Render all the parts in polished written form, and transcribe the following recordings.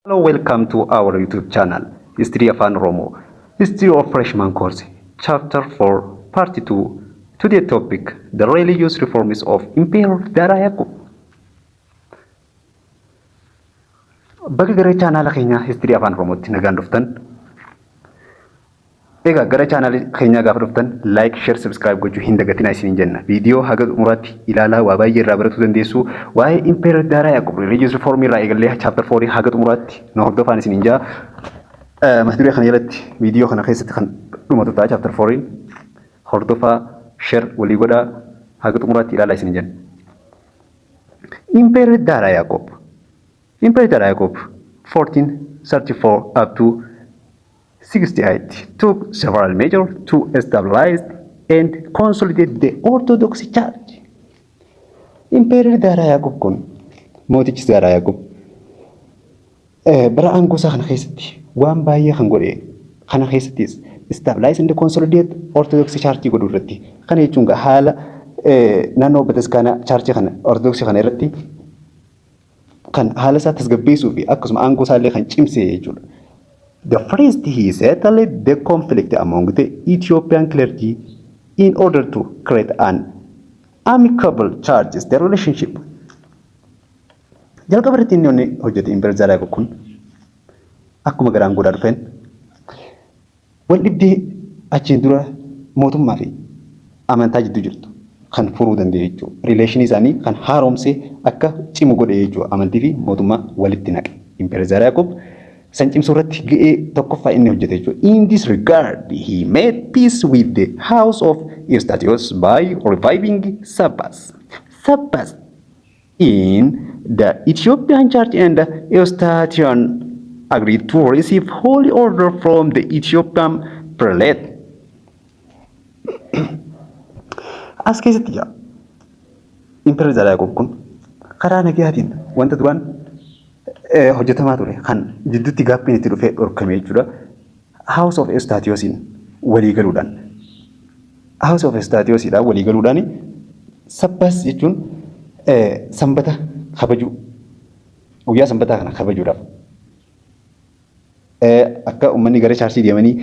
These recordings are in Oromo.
Hello, welcome to our YouTube channel, History Afaan Oromoo, History of Freshman Course, Chapter 4, Part 2. Today topic, the religious reforms of Emperor Dara Yaqub. Baga gara chaanaala keenyaa History Afaan Oromootti nagaan dhuftan. Egaa gara chaanaalii keenyaa gaafa dhuftan like, share, subscribe gochuu hin dagatinaa isiniin jenna. Viidiyoo haga xumuraatti ilaalaa waa baay'ee irraa baratuu dandeessu. Waa'ee Emperor Daaraa Yaaqoob Religious Reform irraa eegallee chapter 4 haga xumuraatti nu hordofaan isiniin jaa. Mata duree kana jalatti viidiyoo kana keessatti kan dhumatu ta'a chapter 4 hordofaa, share walii godhaa, haga xumuraatti ilaalaa isiniin jenna. Emperor Daaraa Yaaqoob. Emperor Daaraa Yaaqoob 1434 up to 68 took several measures to stabilize and consolidate the Orthodox Church. Emperor Daaraa Yaaqoob kun, mootichi Daaraa Yaaqoob, bara aangoo isaa kana keessatti waan baay'ee kan godhe, kana keessattis stabilize and consolidate Orthodox Church godhuu irratti. Kana jechuun haala naannoo bataskaana church kana Orthodox kana irratti kan haala isaa tasgabbeessuu fi akkasuma aangoo isaa illee kan cimse jechuudha. The first, he settled the conflict among the Ethiopian clergy in order to create an amicable churches the relationship. Jalqaba irratti inni hojjete Emperor Zara Yaaqoob kun akkuma garaan godhaa dhufeen wal dhibdee achiin dura mootummaa fi amantaa jidduu jirtu kan furuu danda'e jechuudha. Relation isaanii kan haaromsee akka cimu godhe jechuudha. Amantii fi mootummaa walitti naqe. Emperor Zara Yaaqoob san cimsuu irratti ga'ee tokkoffaa inni hojjete jechuudha. In this regard, he made peace with the house of Eustathios by reviving Sabbath. Sabbath in the Ethiopian church, and Eustathian agreed to receive holy order from the Ethiopian prelate. As keessatti jira. Emperor Zara Yaaqoob kun karaa nagayaatiin wanta duraan hojjetamaa ture kan jidduutti gaaffiin itti dhufee dhorkame jechuudha. House of Eustathiosiin walii galuudhaan, House of Eustathiosiidhaan walii galuudhaan, Sabbath jechuun sanbata kabajuu, guyyaa sanbataa kana kabajuudhaaf akka uummanni gara church deemanii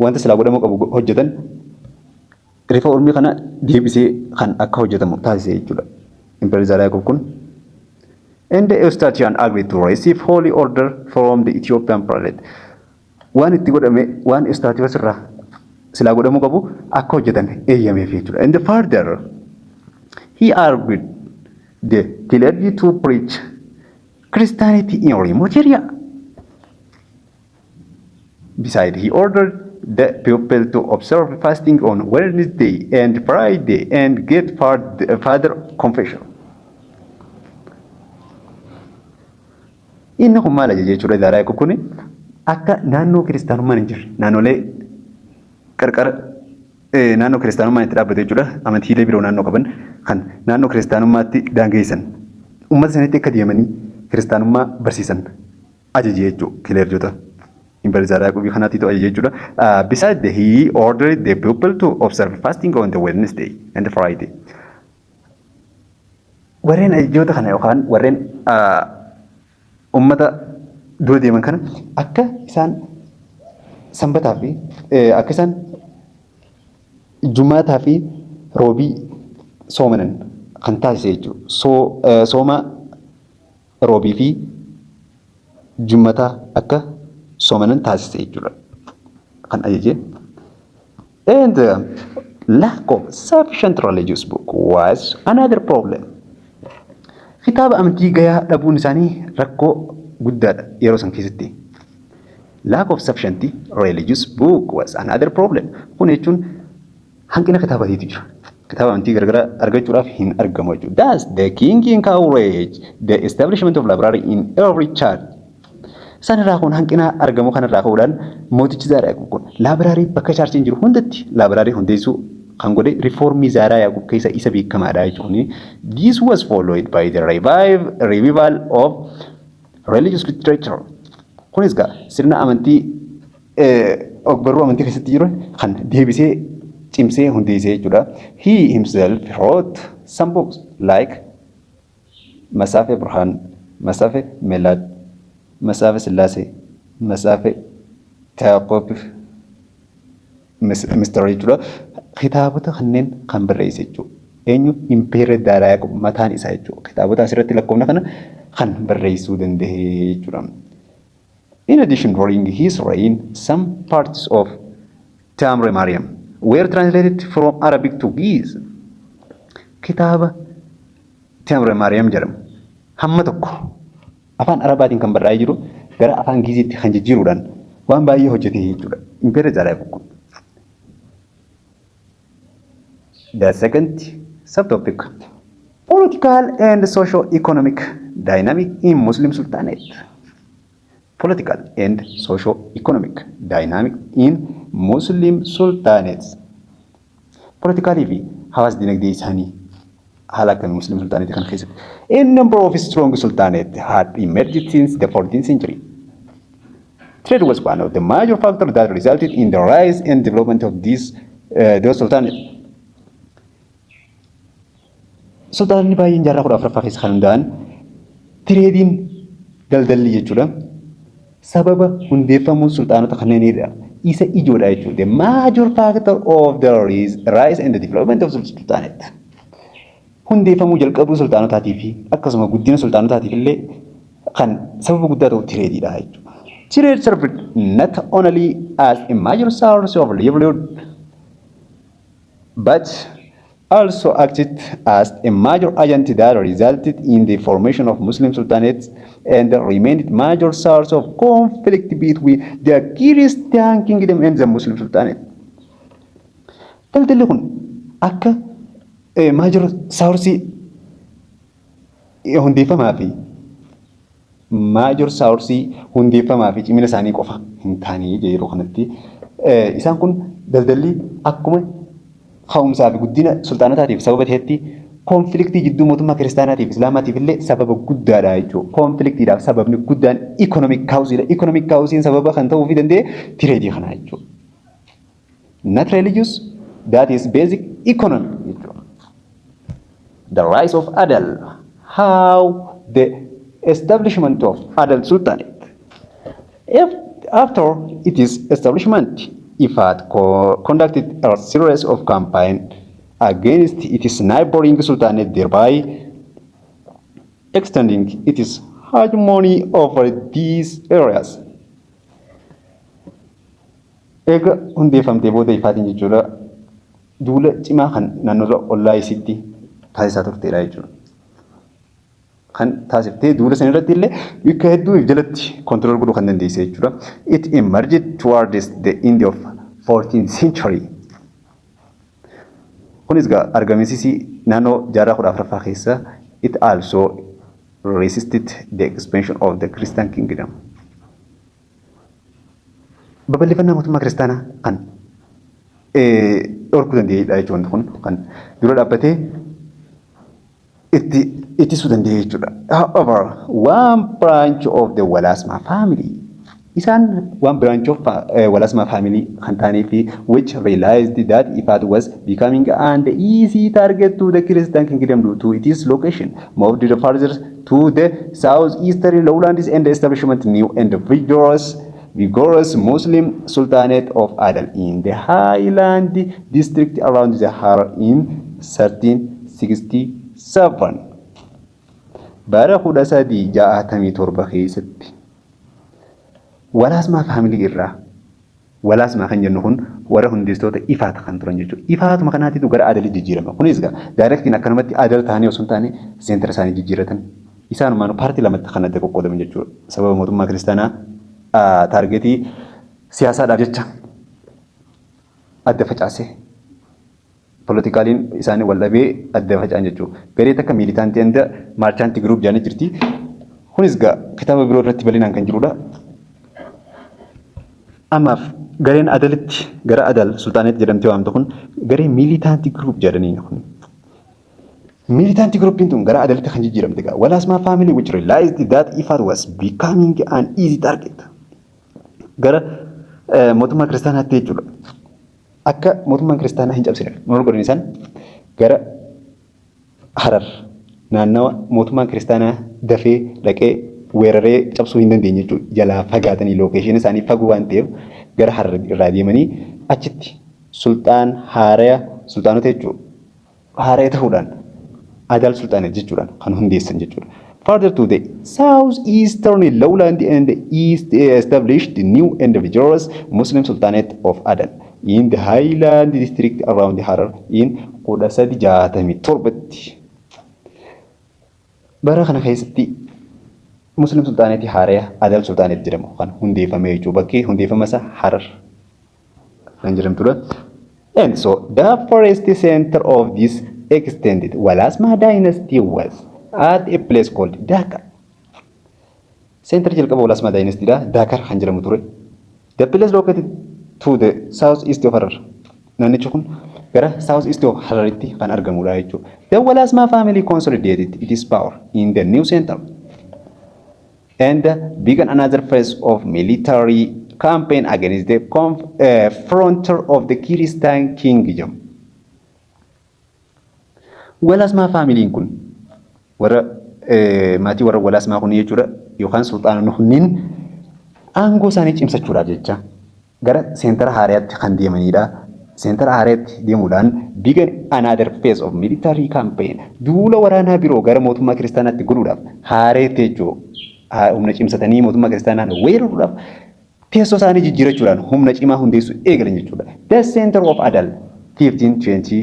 wanta silaa godhamuu qabu hojjetan, reform kana deebisee kan akka hojjetamu taasise jechuudha. Emperor Zara Yaaqoob kun. And the Eustathian agreed to receive holy order from the Ethiopian prelate. Waan itti godhame, waan Eustathios irraa silaa godhamuu qabu akka hojjetan eeyyameef jechuudha. And further, he argued the clergy to preach Christianity in remote area. Besides, he ordered the people to observe fasting on Wednesday and Friday and get further confession. Inni kun maal ajaje jechuudha? Daaraa Yaaqoob kun akka naannoo kiristaanummaan hin jirre, naannolee qarqara naannoo kiristaanummaan itti dhaabbate jechuudha, amantiilee biroo naannoo qaban kan naannoo kiristaanummaatti daangeessan, uummata sanitti akka deemanii kiristaanummaa barsiisan ajaje jechuudha clergyota. Emperor Zara Yaaqoobii kanaatiitu ajaje jechuudha. Besides, he ordered the people to observe fasting on the Wednesday and the Friday. Warreen ajajoota kana yookaan warreen uummata dura deeman kana akka isaan sanbataa fi akka isaan jumaataa fi roobii soomanan kan taasise jechuudha. Sooma roobii fi jummataa akka soomanan taasise jechuudha. Kan ajaje. And lack of sufficient religious book was another problem. Kitaaba amantii gayaa dhabuun isaanii rakkoo guddaadha yeroo san keessatti. Lack of sufficient religious book was another problem. Kun jechuun hanqina kitaabaatiitu jira. Kitaaba amantii garagaraa argachuudhaaf hin argamu jechuudha. Thus, the king encouraged the establishment of library in every church. Sanirraa kun hanqina argamu kanarraa ka'uudhaan mootichi Zaaraa Yaaqoob kun library bakka churchiin jiru hundatti library hundeessuu kan godhe reform Zaaraa Yaaqoob keessa isa beekamaadha jechuun. This was followed by the revival of religious literature. Kunis gaa sirna amantii ogbarruu amantii keessatti jiru kan deebisee cimsee hundeessee jechuudha. He himself wrote some books like Masaafe Burhaan, Masaafe Melad, Matsaafa Sillaasee, Matsaafa Yaaqoob Mister jechuudha. Kitaabota kanneen kan barreesse jechuudha. Eenyu? Emperor Zaaraa Yaaqoob mataan isaa jechuudha. Kitaabota asirratti lakkoofna kana kan barreessuu danda'e jechuudha. In addition, during his reign, some parts of Tamre Mariam were translated from Arabic to Ge'ez. Kitaaba Tamre Mariam jedhamu hamma tokko afaan Arabaatiin kan barraa'ee jiru gara afaan Giiziitti kan jijjiiruudhaan waan baay'ee hojjete jechuudha. Emperor Zaaraa Yaaqoob kun. The second subtopic, political and socio-economic dynamic in Muslim Sultanate. Political and socio-economic dynamic in Muslim Sultanates. Politicalii fi hawaas dinagdee isaanii haala akkamii Muslim Sultanate kan keessatti. A number of strong sultanate had emerged since the 14th century. Trade was one of the major factors that resulted in the rise and development of those sultanate. Sultaanonni baay'een jaarraa 14ffaa keessa kan hundaa'an tradeiin, daldalli jechuudha. Sababa hundeeffamuu sultaanota kanneenidha. Isa ijoodha jechuudha. The major factor of the rise and the development of sultanate. Hundeeffamuu jalqabuu sultaanotaatii fi akkasuma guddina sultaanotaatiif illee kan sababa guddaa ta'u tradeiidha jechuudha. Trade served not only as a major source of livelihood but also acted as a major agent that resulted in the formation of Muslim sultanates and remained major source of conflict between the Christian kingdom and the Muslim sultanate. Daldalli kun akka major source hundeeffamaa fi major source hundeeffamaa fi cimina isaanii qofa hin taane yeroo kanatti isaan kun daldalli akkuma ka'umsaa fi guddina sultaanotaatiif sababa ta'etti conflictii jidduu mootummaa kiristaanaatiif islaamaatiif illee sababa guddaadha jechuudha. Conflictiidhaaf sababni guddaan economic causeiidha. Economic causeiin sababa kan ta'uufii danda'e tradeii kana jechuudha. Not religious, that is basic economy jechuudha. The rise of Adal, how the establishment of Adal Sultanate. If, after its establishment, Ifat conducted a series of campaigns against its neighboring sultanate, thereby extending its hegemony over these areas. Eega hundeeffamtee booda Ifaatiin jechuudha, duula cimaa kan naannoo ollaa isiitti taasisaa turteedha jechuudha. Kan taasiftee duula sana irratti illee bakka hedduu jalatti control godhuu kan dandeesse jechuudha. It emerged towards the end of 14th century. Kunis egaa argamsiisii naannoo jaarraa 14ffaa keessa. It also resisted the expansion of the Christian kingdom. Babal'ifannaa mootummaa kiristaanaa kan dhorkuu danda'edha jechuudha, kun kan dura dhaabbatee itti ittisuu danda'e jechuudha. However, one branch of the Walasma family, isaan one branch of Walasma family kan ta'anii fi which realized that Ifat was becoming an easy target to the Christian kingdom due to its location, moved further to the southeastern lowlands and establishment new and vigorous Muslim Sultanate of Adal in the highland district around the Harar in 1367. Bara 1367 keessatti Walaasmaa family irraa, Walaasmaa kan jennu kun warra hundeessitoota Ifaata kan turan jechuudha. Ifaatuma kanaatitu gara Adalii jijjiirama. Kunis egaa directiin akkanumatti Adal ta'anii osoo hin taane centera isaanii jijjiiratan. Isaanumaan paartii lamatti kan adda qoqqoodaman jechuudha. Sababa mootummaa kiristaanaa targetii siyaasaadhaaf jecha adda facaase, politicaliin isaanii wal dhabee adda faca'an jechuudha. Garee takka militantii and merchantii group jedhanii jirti. Kunis egaa kitaaba biroo irratti bal'inaan kan jirudha. Ammaaf gareen Adalitti gara Adal Sultanate jedhamtee waamtu kun garee militantii group jedhanii kun. Militantii groupiin tun gara Adalitti kan jijjiiramte egaa Walaasmaa family, which realized that Ifat was becoming an easy target. Gara mootummaa kiristaanaatti jechuudha. Akka mootummaan kiristaanaa hin cabsine maal godhan? Isaan gara Harar, naannawa mootummaan kiristaanaa dafee dhaqee weeraree cabsuu hin dandeenye jechuudha. Jalaa fagaatanii location isaanii fagoo waan ta'eef gara Harar irraa deemanii achitti sulxaan haaraya sulxaanota jechuudha. Haaraya ta'uudhaan Adal Sultanate jechuudhaan kan hundeessan jechuudha. Further to the southeastern lowland and east established the new and vigorous Muslim Sultanate of Adal in the highland district around Harar in 1367tti. Bara kana keessatti Muslim Sultanate haaraya Adal Sultanate jedhamu kan hundeeffame jechuudha. Bakki hundeeffama isaa Harar kan jedhamtudha. And so the first center of this extended Walasma dynasty was at a place called Dakar. Center jalqaba Walasma dynasty dha. Dakar kan jedhamu ture. The place located to the south east of Harar. Naannichi kun gara south east of Hararitti kan argamudha jechuudha. The Walasma family consolidated its power in the new center and began another phase of military campaign against the frontier of the Christian kingdom. Walasmaa familyn kun warra maatii warra Walasmaa kun jechuudha yookaan sulxaanonni kunniin aangoo isaanii cimsachuudhaaf jecha gara centera haaraatti kan deemanidha. Centera haaraatti deemuudhaan began another phase of military campaign, duula waraanaa biroo gara mootummaa kiristaanaatti godhuudhaaf haareetti jechuudha. Humna cimsatanii mootummaa kiristaanaa weeraruudhaaf teessoo isaanii jijjiirachuudhaan humna cimaa hundeessuu eegalan jechuudha. The center of Adal 1520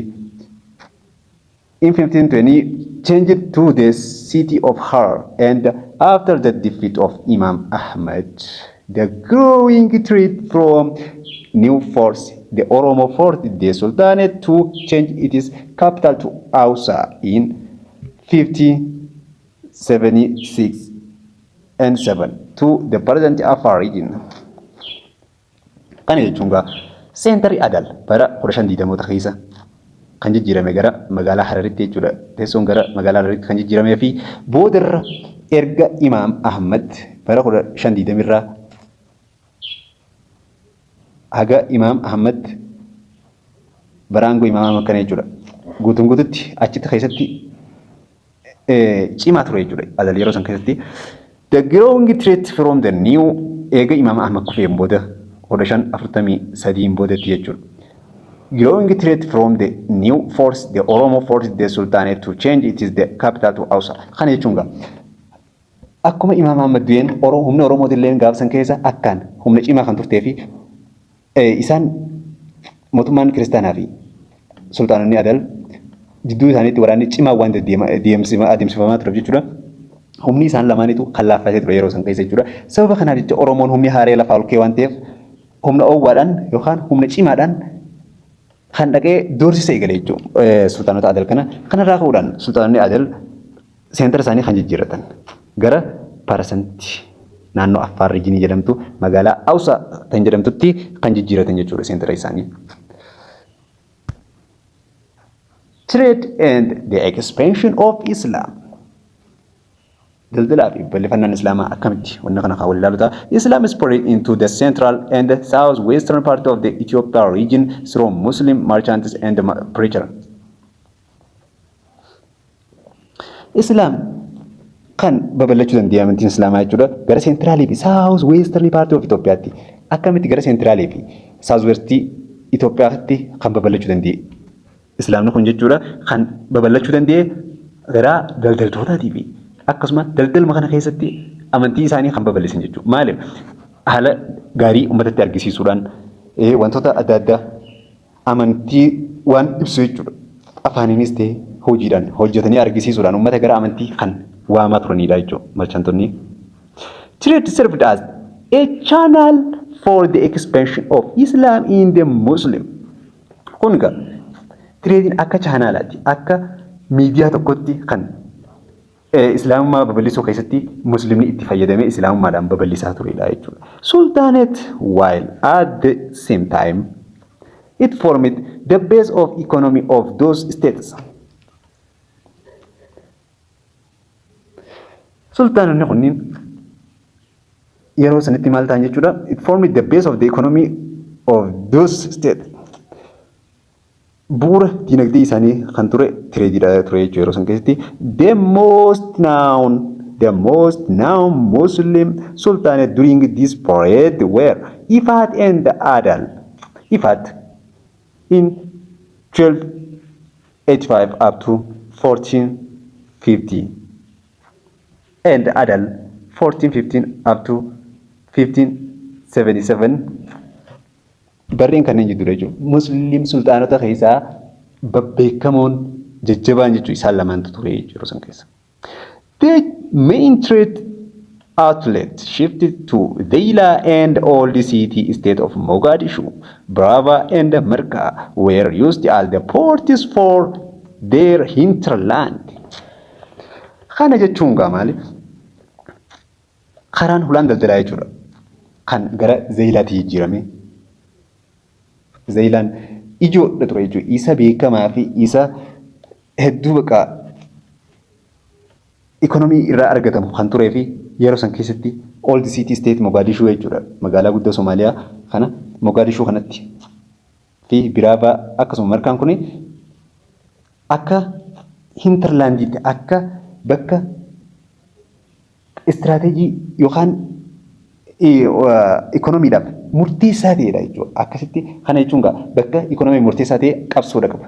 in 1520 changed to the city of Harar, and after the defeat of Imam Ahmad, the growing threat from new force, the Oromo, forced the Sultanate to change its capital to Ausa in 1576 and 7 to the present Afar region. Kana jechuun gaa centerri Adal bara 1520moota keessa kan jijjiirame gara magaalaa Hararitti jechuudha. Teessoon gara magaalaa Hararitti kan jijjiiramee fi boodarra erga Imaam Ahmad bara 1520 irraa haga Imaam Ahmad bara aangoo Imaam Ahmad kana jechuudha. Guutuun guututti achitti keessatti cimaa ture jechuudha. Adal yeroo san keessatti. The growing threat from the new eega Imaam Ahmad kufeen booda 1543 boodatti jechuudha. Growing threat from the new force, the Oromo forced the Sultanate to change it is the capital to Ausa. Kana jechuun gaa akkuma Imaam Ahmad du'een humna Oromootillee gaafsan keessa akkaan humna cimaa kan turtee fi isaan mootummaan kiristaanaa fi sultaanonni Adal jidduu isaaniitti waraanni cimaa waan adeemsifamaa ture jechuudha. Humni isaan lamaanitu kan laaffatee ture yeroo san keessa jechuudha. Sababa kanaaf jecha Oromoon humni haaree lafaa ol ka'e waan ta'eef humna oowwaadhaan yookaan humna cimaadhaan kan dhaqee doorsisa eegale jechuudha. Sultaanota Adal kana. Kanarraa ka'uudhaan sultaanonni Adal centera isaanii kan jijjiirratan gara present naannoo Affaar regionii jedhamtu magaalaa Awsa kan jedhamtutti kan jijjiirratan jechuudha centera isaanii. Trade and the expansion of Islam. Daldalaa fi bal'ifannaan Islaamaa akkamitti wanna kana kan wal ilaalu ta'a. Islam spread into the central and south western part of the Ethiopia region through Muslim merchants and preachers. Islam kan babal'achuu danda'e amantiin Islaamaa jechuudha gara centralii fi south western part of Itoophiyaatti. Akkamitti gara centralii fi south westii Itoophiyaatti kan babal'achuu danda'e? Islaamni kun jechuudha kan babal'achuu danda'e gara daldaltootaatii fi akkasuma daldaluma kana keessatti amantii isaanii kan babal'isan jechuudha. Maaliif? Haala gaarii uummatatti argisiisuudhaan wantoota adda addaa amantii waan ibsu jechuudha. Afaaniinis ta'e hojiidhaan hojjetanii argisiisuudhaan uummata gara amantii kan waamaa turanidha jechuudha merchantonni. Trade served as a channel for the expansion of Islam in the Muslim. Kun egaa tradeiin akka channelaatti, akka miidiyaa tokkotti kan islaamummaa babal'isuu keessatti muslimni itti fayyadamee islaamummaadhaan babal'isaa turedha jechuudha. Sultanate, while at the same time it formed the base of economy of those states. Sultaanonni kunniin yeroo sanitti maal ta'an jechuudha? It formed the base of the economy of those states. Bu'uura dinagdee isaanii kan ture tradeiidha ture jechuudha yeroo san keessatti. The most known the most known Muslim sultanate during this period were Ifat and Adal. Ifat in 1285 up to 1450 and Adal 1415 up to 1577. Barreen kanneen jidduudha jechuudha. Muslim sultaanota keessaa babbeekamoon jajjabaan jechuudha isaan lamaantu ture yeroo san keessa. The main trade outlet shifted to Zeila and old city state of Mogadishu. Brava and Merka were used as the ports for their hinterland. Kana jechuun gaa maali? Karaan hulaan daldalaa jechuudha. Kan gara Zeyilaatti jijjiirame. Zeyilaan ijoodha ture jechuudha. Isa beekamaa fi isa hedduu baqa ikonomii irraa argatamu kan turee fi yeroo san keessatti Old City State Mogadishuu jechuudha. Magaalaa guddoo Somaaliyaa kana Mogadishuu kanatti fi Biraavaa akkasuma Markaan kun akka hinterlandiitti, akka bakka istiraateejii yookaan ikonomiidhaaf murteessaa ta'edha jechuudha. Akkasitti kana jechuun gaa bakka ikonomii murteessaa ta'e qabsoodha qaba.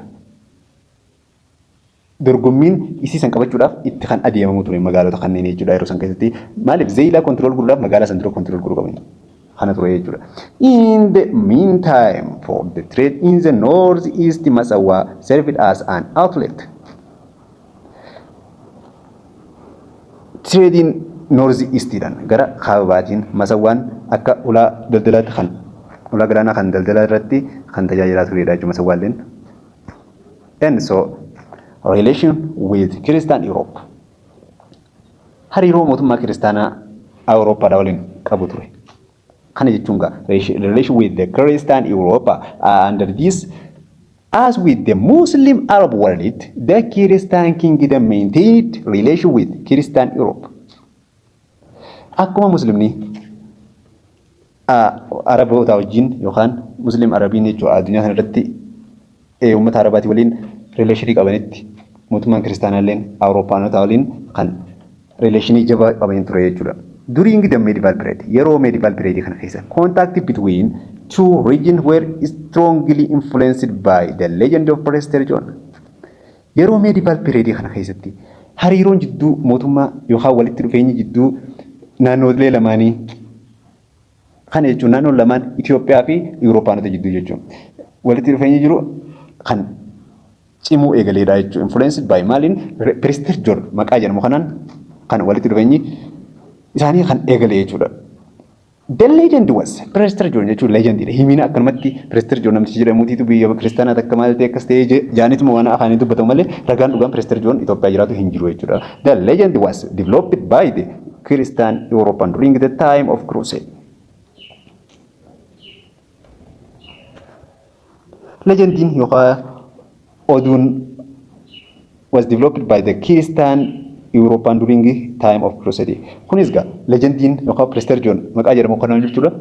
Dorgommiin isii san qabachuudhaaf itti kan adeemamu ture magaalota kanneen jechuudha yeroo san keessatti. Maaliif? Zeeyilaa control godhuudhaaf magaalaa san dura control godhuu qaban. Kana ture jechuudha. In the meantime, for the trade in the north east, Massawa served as an outlet. Trading north eastidhaan gara kaabaatiin Masawwaan akka ulaa daldalaatti, kan ulaa galaanaa kan daldalaa irratti kan tajaajilaa turedha jechuudha Masawwaalleen. And so relation with Christian Europe. Hariiroo mootummaa kiristaanaa Awurooppaadhaa waliin qabu ture. Kana jechuun gaa relation with the Christian Europe under this. As with the Muslim Arab world, the Christian kingdom maintained relation with Christian Europe. Akkuma Muslimni Araboota wajjin yookaan Muslim Arabiin jechuudha addunyaa kana irratti uummata Arabaatii waliin relationii qabanitti, mootummaan kiristaanaa illeen Awurooppaanota waliin kan relationii jabaa qaban ture jechuudha. During the medieval period, yeroo medieval period kana keessa, contact between two regions were strongly influenced by the legend of Prester John. Yeroo medieval period kana keessatti hariiroon jidduu mootummaa yookaan walitti dhufeenyi jidduu naannolee lamaanii, kana jechuun naannoon lamaan Itoophiyaa fi Awurooppaanota jidduu jechuudha. Walitti dhufeenyi jiru kan cimuu eegaleedha jechuudha. Influenced by maaliin? Prester John maqaa jedhamu kanaan kan walitti dhufeenyi isaanii kan eegale jechuudha. The legend was Prester John jechuun legendiidha. Himina akkanumatti Prester John namtichi jedhamuutiitu biyya kiristaanaa takka maal ta'e akkas ta'e jaanituma waan afaanii dubbatamu malee ragaan dhugaan Prester John Itoophiyaa jiraatu hin jiru jechuudha. The legend was developed by the Christian European during the time of Crusade. Legendiin yookaan oduun was developed by the Christian European during time of Crusade. Kunis gaa legendiin yookaan Prester John maqaa jedhamu kanaan jechuudha.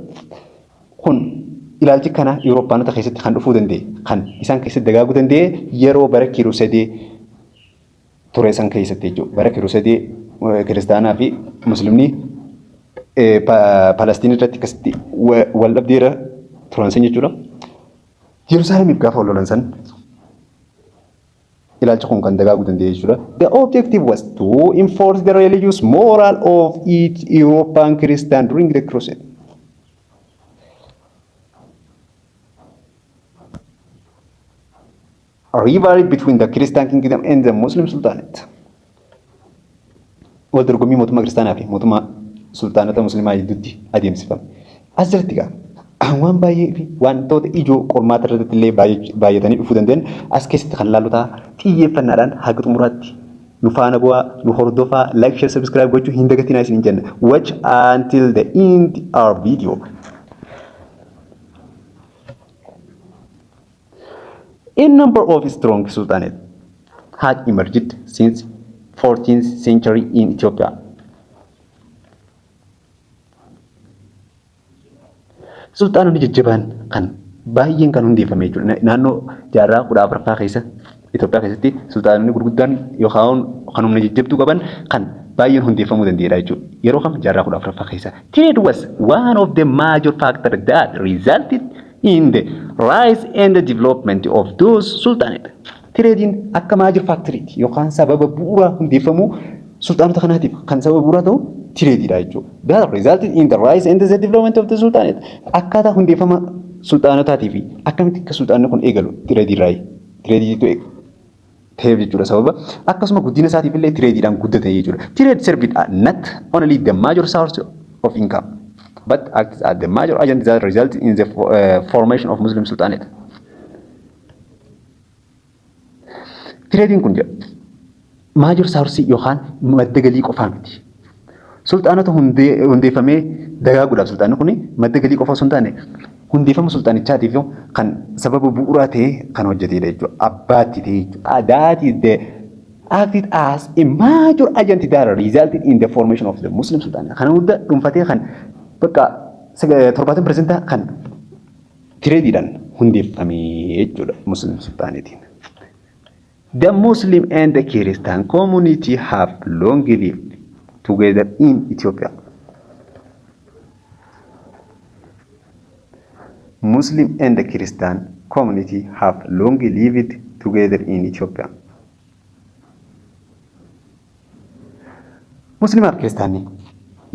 Kun ilaalchi kana Euroopaanota keessatti kan dhufuu danda'e, kan isaan keessatti dagaaguu danda'e yeroo bara Crusade ture san keessatti jechuudha. Bara Crusade kiristaanaa fi Muslimni Palestiin irratti akkasitti wal dhabdeera turan san jechuudha. Yerusaalemiif gaafa wal lolan san ilaalcha kun kan dagaaguu danda'e jechuudha. The objective was to enforce the religious moral of each European Christian during the Crusade. A rivalry between the Christian kingdom and the Muslim Sultanate. Wal dorgommii mootummaa kiristaanaa fi mootummaa sultaanota musliimaa gidduutti adeemsifame. As jalatti gaa waan baay'ee fi wantoota ijoo qormaata irratti illee baay'atanii dhufuu danda'an as keessatti kan laallu ta'a. Xiyyeeffannaadhaan haga xumuraatti nu faana bu'aa, nu hordofaa, like, share, subscribe gochuu hin dagatinaa isiniin jenna. Watch until the end our video. A number of strong sultanate had emerged since 14th century in Ethiopia. Sultaanonni jajjabaan kan baay'een kan hundeeffame jechuudha. Naannoo jaarraa 14ffaa keessa Itoophiyaa keessatti sultaanonni gurguddaan yookaan kan humna jajjabduu qaban kan baay'een hundeeffamuu danda'eera jechuudha. Yeroo kam jaarraa 14ffaa keessa. Trade was one of the major factors that resulted in the rise and the development of those sultanate. Tireediin akka major factoriiti yookaan sababa bu'uuraa hundeeffamuu sultaanota kanaatiif kan sababa bu'uuraa ta'u tireediidha jechuudha. That resulted in the rise and the development of the sultanate. Akkaataa hundeeffama sultaanotaatii fi akkamitti akka sultaanonni kun eegalu tireediirraayi. Tireediitu ta'eef jechuudha sababa. Akkasuma guddina isaatiif illee tireediidhaan guddate jechuudha. Trade served not only the major source of income but acts as the major agent that resulted in the formation of Muslim Sultanate. Tireediin kun jedha major source yookaan madda galii qofaa miti. Sulxaanota hundeeffamee dagaaguudhaaf sulxaanni kun madda galii qofa osoo hin taane hundeeffama sulxaanichaatiif kan sababa bu'uuraa ta'e kan hojjetedha jechuudha. Abbaatti ta'e jechuudha. That is the acted as a major agent that resulted in the formation of the Muslim Sultanate. Kana hunda dhuunfatee kan bakka 70% kan tireediidhaan hundeeffame jechuudha Muslim Sultanate. The Muslim and the Christian community have long lived together in Ethiopia. Muslim and the Christian community have long lived together in Ethiopia. Muslimaa fi Kiristaanni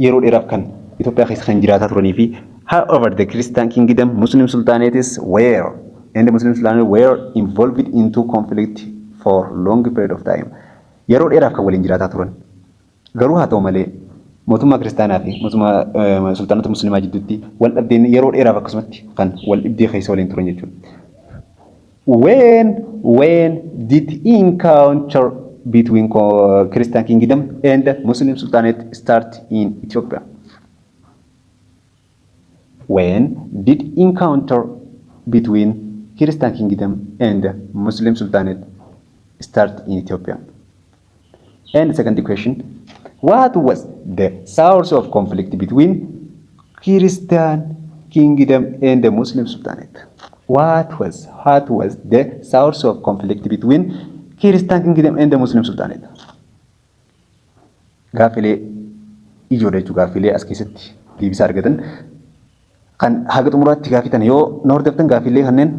yeroo dheeraaf kan Itoophiyaa keessa kan jiraataa turanii fi however the Christian kingdom Muslim sultanates were and the Muslim sultanates were involved into conflict for long period of time. Yeroo dheeraaf kan waliin jiraataa turan. Garuu haa ta'u malee mootummaa kiristaanaa fi mootummaa sultaanota musliimaa jidduutti wal dhabdeen yeroo dheeraaf akkasumatti kan wal dhibdee keessa waliin turan jechuudha. When did encounter between Christian kingdom and Muslim sultanate start in Ethiopia? When did encounter between Christian kingdom and Muslim sultanate start in Ethiopia? And second question, what was the source of conflict between Christian kingdom and the Muslim sultanate? What was the source of conflict between Christian kingdom and the Muslim sultanate? Gaaffilee ijoodha jechuudha. Gaaffilee as keessatti deebisaa argatan kan haga xumuraatti gaaffii tana yoo na hordoftan gaaffilee kanneen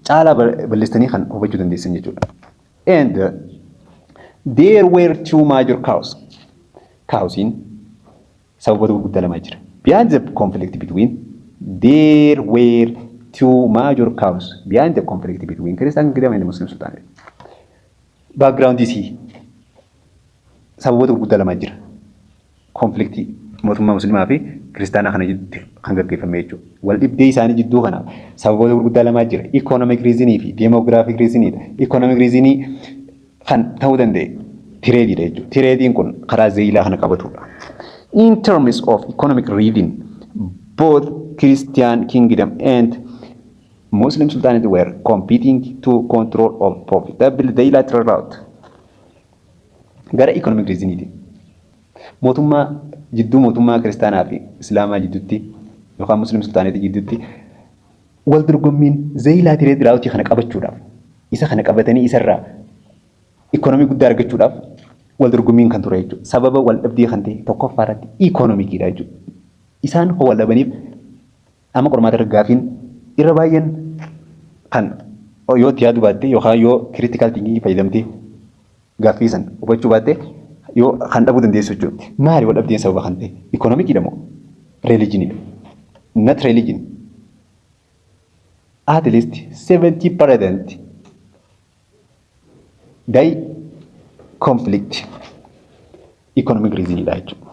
caalaa balleessanii kan hubachuu dandeessan jechuudha. And there were two major causes. Causeiin sababoota gurguddaa lama jira. Behind the conflict between there were two major causes behind the conflict between Christian kingdom and Muslim Sultanate. Background isii sababoota gurguddaa lama jira. Conflictii mootummaa musliimaa fi kiristaanaa kana jidduutti kan gaggeeffame jechuudha. Wal dhibdee isaanii jidduu kana sababoota gurguddaa lamaa jira. Economic reasonii fi demographic reasoniidha. Economic reasonii kan ta'uu danda'e tireediidha jechuudha. Tireediin kun karaa zeeyilaa kana qabatudha. In terms of economic reason, both Christian kingdom and Muslim Sultanate were competing to control of profitable Zeila trade route. Gara economic reasoniiti. Mootummaa jidduu mootummaa kiristaanaa fi islaamaa jidduutti yookaan Muslim Sultanate jidduutti wal dorgommiin Zeeyilaa trade route kana qabachuudhaaf, isa kana qabatanii isarraa ikoonomii guddaa argachuudhaaf wal dorgommiin kan ture jechuudha. Sababa wal dhabdee kan ta'e tokkoffaa irratti ikoonomikiidha jechuudha. Isaan hoo wal dhabaniif amma qormaata irra gaafiin irra baay'een kan yoo itti yaaduu baatte yookaan yoo critical thinking fayyadamtee gaaffii san hubachuu baatte yoo kan dhabuu dandeessu jechuudha. Maali wal dhabdeen sababa kan ta'e? Ikoonomikiidha moo religioniidha? Not religion. At least 70% they conflict economic reasonidha jechuudha.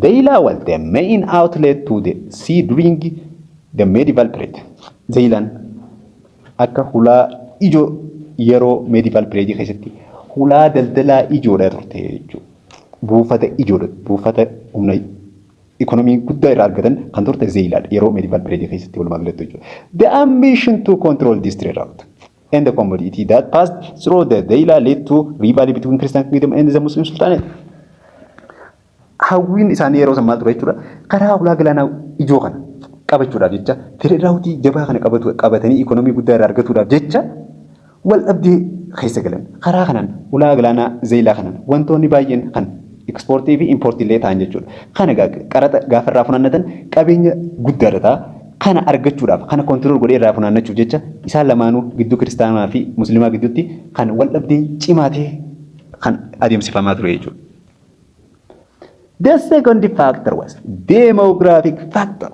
Zeila was the main outlet to the sea during the medieval period. Zeeyilaan akka hulaa ijoo yeroo medieval period keessatti hulaa daldalaa ijoodha turte jechuudha. Buufata ijoodha. Buufata humna ikonomii guddaa irraa argatan kan turte Zeeyilaadha yeroo medieval period keessatti walumaa galatti jechuudha. The ambition to control this trade route and the commodity that passed through the Zeila led to rivalry between Christian kingdom and the Muslim Sultanate. Hawwiin isaanii yeroo san maal ture jechuudha. Karaa hulaa galaanaa ijoo kana qabachuudhaaf jecha, trade routeii jabaa kana qabatanii ikonomii guddaa irraa argatuudhaaf jecha Wal dhabdee keessa galan. Karaa kanaan ulaa galaanaa Zeeyilaa kanaan wantoonni baay'een kan ekspoortii fi impoortii illee ta'an jechuudha. Kana qaraxa gaafa irraa funaannatan qabeenya guddaadha ta'a. Kana argachuudhaaf, kana control godhee irraa funaannachuuf jecha isaan lamaanuu gidduu kiristaanaa fi musliimaa gidduutti kan wal dhabdeen cimaa ta'e kan adeemsifamaa ture jechuudha. The second factor was demographic factor.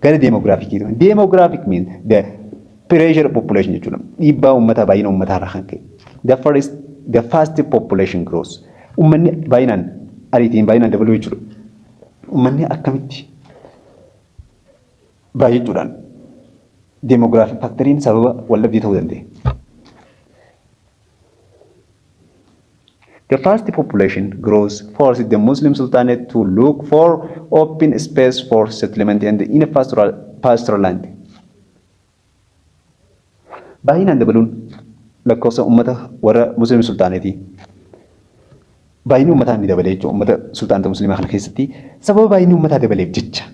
Gara demographic. Demographic means the pressure population jechuudha. Dhiibbaa uummataa, baay'ina uummataa irraa kan ka'e. The fast population growth. Uummanni baay'inaan ariitiin baay'inaan dabaluu jechuudha. Uummanni akkamitti baay'achuudhaan demographic factoriin sababa waldhabdee ta'uu danda'e? The fast population growth forced the Muslim Sultanate to look for open space for settlement and in a pastoral land. Baay'inaan dabaluun lakkoofsa uummata warra Muslim Sultaanetii, baay'inni uummataa ni dabale jechuudha. Uummata sultaanota musliimaa kana keessatti sababa baay'inni uummataa dabaleef jecha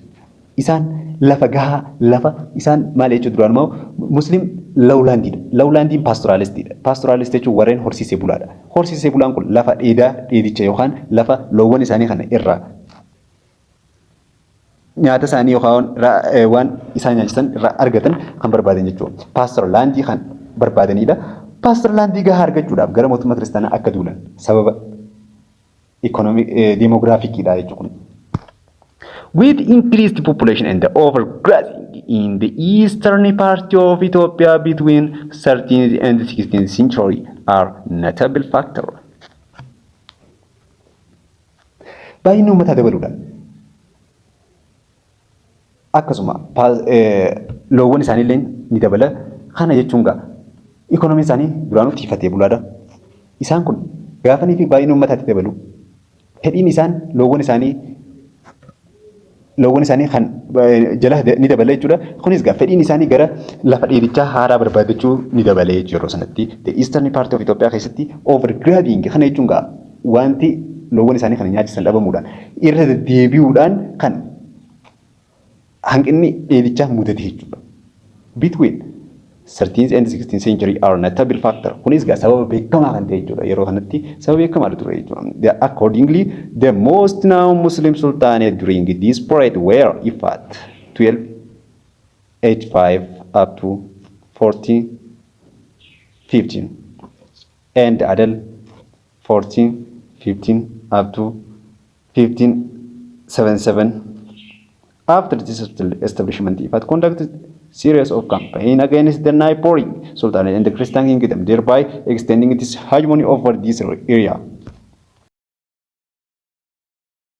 isaan lafa gahaa, lafa isaan maal jechuudha, duraan immoo Muslim lowlandiidha. Lowlandiin pastoralistiidha. Pastoralist jechuun warreen horsiisee bulaadha. Horsiisee bulaan kun lafa dheedaa, dheedicha yookaan lafa loowwan isaanii kana irraa nyaata isaanii yookaan waan isaan nyaachisan irraa argatan kan barbaadan jechuudha. Pastoral landii kan barbaadanidha. Pastoral landii gahaa argachuudhaaf gara mootummaa kiristaanaa akka duulan sababa demographiciidha jechuudha. With increased population and the overgrazing in the eastern part of Ethiopia between 13th and 16th century are notable factor. Baay'inni uummataa dabaluudhaan akkasuma loowwan isaaniillee ni dabala. Kana jechuun gaa ikoonomiin isaanii duraanuu tiifatee bulaadha. Isaan kun gaafanii fi baay'inni uummataatti dabalu, fedhiin isaan loowwan isaanii kan jala ni dabala jechuudha. Kunis gaa fedhiin isaanii gara lafa dheedichaa haaraa barbaadachuu ni dabala jechuudha yeroo sanatti. The eastern part of Itoophiyaa keessatti overgrazing kana jechuun gaa wanti loowwan isaanii kana nyaachisan dhabamuudhaan, irra deddeebi'uudhaan kan hanqinni dheedichaa mudate jechuudha. Between 13th and 16th century are notable factor. Kunis gaa sababa beekamaa kan ta'e jechuudha. Yeroo kanatti sababa beekamaadha ture jechuudha. Accordingly, the most known Muslim sultanate during this period were Ifat 1285 up to 1415 and Adal 1415 up to 1577. After this establishment, Ifat conducted series of campaign against the neighboring sultanate and the Christian kingdom, thereby extending its hegemony over this area.